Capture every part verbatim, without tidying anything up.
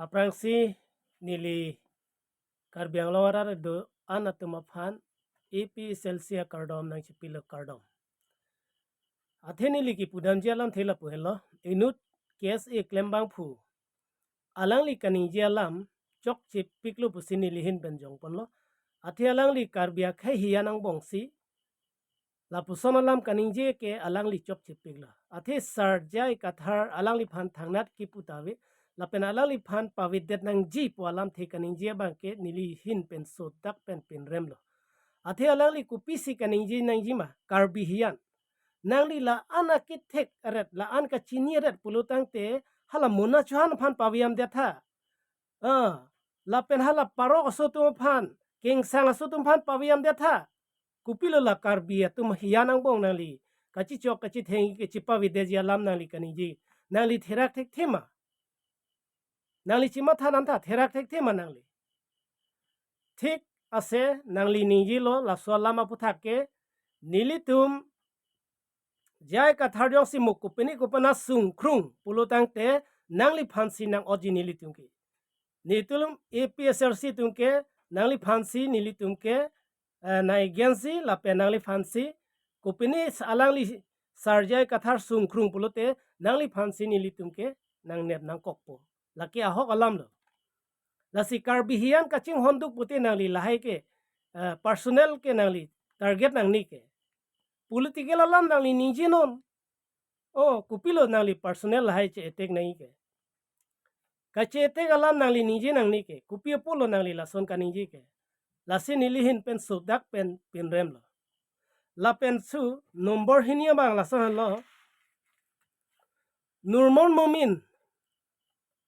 Aphrangsi neli Karbi Anglong arat do-an atum aphan A P H L C akardom nangchipilo, kardom. Athe neli kipudamji alamthe lapu helo, inut K S A klembangphu alangli kaningje alam chokchepiklo pusi neli ahin pen jongponlo. Athe alangli Karbi akhei hiyan angbongsi lapuson alam kaningje ke alangli chokchepiklo. Athe Sar J I Kathar alangliphan thangnat kipu ta ave, lapen alangliphan pavedet nangji pu alamthe kaningje abangke neli ahin pen sodak pen pinremlo. Athe alangli kopisi kaningje nangji ma, Karbi hiyan? Nangli la-an akethek aret, la-an kachini aret pulo tangte hala Mona Chauhan aphan paveyamdet tha. Ah, lapen hala parok aso atum aphan, kengsang aso atum aphan paveyamdet tha. Kopilo la Karbi atum hiyan angbong nangli kachichok kachitheng kachipavedetji alam nangli kaningje? Nangli therak thekthe ma? Nangli chimatha nangtha, therak thekthe ma nangli? Thik ase, nangli ningjelo laso alam aputhak ke, nelitum J I Kathar jongsi mo kopine kopine sungkrung pulo tangte nangliphansi nang-otji nelitum ke. Nelitum A P H L C atum ke nangliphansi nelitum ke, eh, nang-against-ji lapen nangliphansi kopine sa-, alangli Sar J I Kathar sungkrung pulote nangliphansi nelitum ke nangnep nangkokpo. Lake ahok alamlo. Lasi Karbi hiyan kachinghonduk pute nangli lahai ke, eh, personal ke nangli target nangne ke. Political alam nangli ningjenon. Oh, kopilo nangli personal lahai che-attack nangji ke? Kache-attack alam nangli ningje nangne ke. Kopi apotlo nangli lason kaningje ke? Lasi neli ahin pen sodak pen pinremlo. Lapen su number hini abang lason lo. Nurmon Momin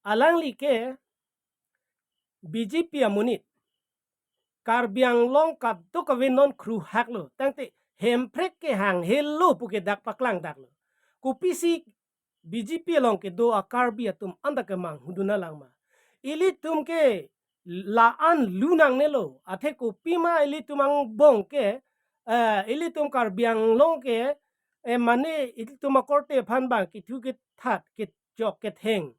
alangli ke B J P amonit. Karbi Anglong kadokave non kruhaklo. Tangte Hemprek ke hanghelo puke dak paklangdaklo. Kopisi B J P along kedo a-Karbi atum anta kemang huduna langma? Ilitum ke la-an lu nangnelo. Athe kopima ilitum angbong ke, eh, ilitum Karbi Anglong ke, eh, mane ilitum akorte aphan bang kithu kithat, kechok ketheng.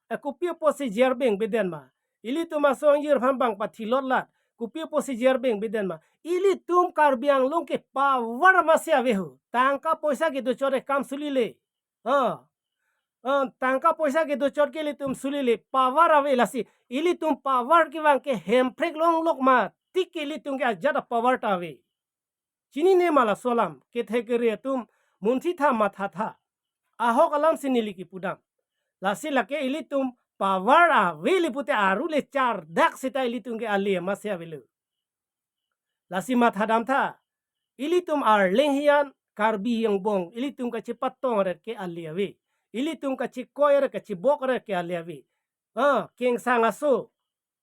Eh, kopi apotsi jerbeng beden ma? Ilitum aso angjir aphan bang pathilotlat, kopi apotsi jerbeng beden ma? Ilitum Karbi Anglong ke power masi ave ho. Tangka poisa kedochot akam sulile. Ah. Ah, tangka poisa kedochot ke ilitum sulile, power ave. Lasi ilitum power kevang ke Hemprek longlok ma, tik ke ilitum ke ajat a-power ta ave. Chinine ma laso alam? Kethe kere atum munthi tha, matha tha. Ahok alamsi neli kipudam. Lasi lake ilitum power avele pute aru le chardak seta ilitum ke ale masi avelo. Lasi mathadam tha. Ilitum arleng hiyan Karbi angbong, ilitum kachepatong aret ke ale ave. Ilitum kachekoi aret, kachebok aret ke ale ave. Ah, kengsang aso,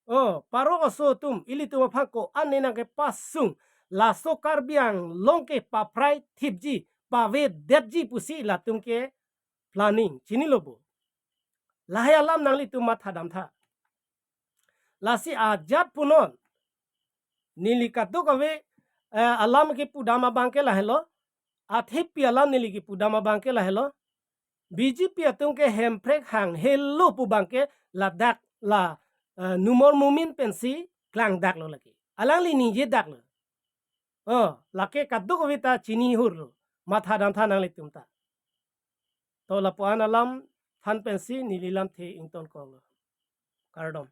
oh, parok aso atum ilitum aphan ko-an ne nangkepasung, laso Karbi Anglong ke paphrai thipji, pavedetji pusi latum ke planning, chinilo bo? Lahai alam nanglitum mathadam tha. Lasi ajat punon, neli kadokave, eh, alam kipudam abang ke lahelo, athepi alam neli kipudam abang ke lahelo. B J P atum ke Hemprek hanghelo pu abang ke ladak la, eh, Nurmon Momin pensi klangdaklo lake. Alangli ningjedaklo. Oh, lake kadokave ta chinihurlo. Mathadam tha nanglitum ta. To lapu-an alam aphan pensi neli lamthe ingtonkoklo. Kardom.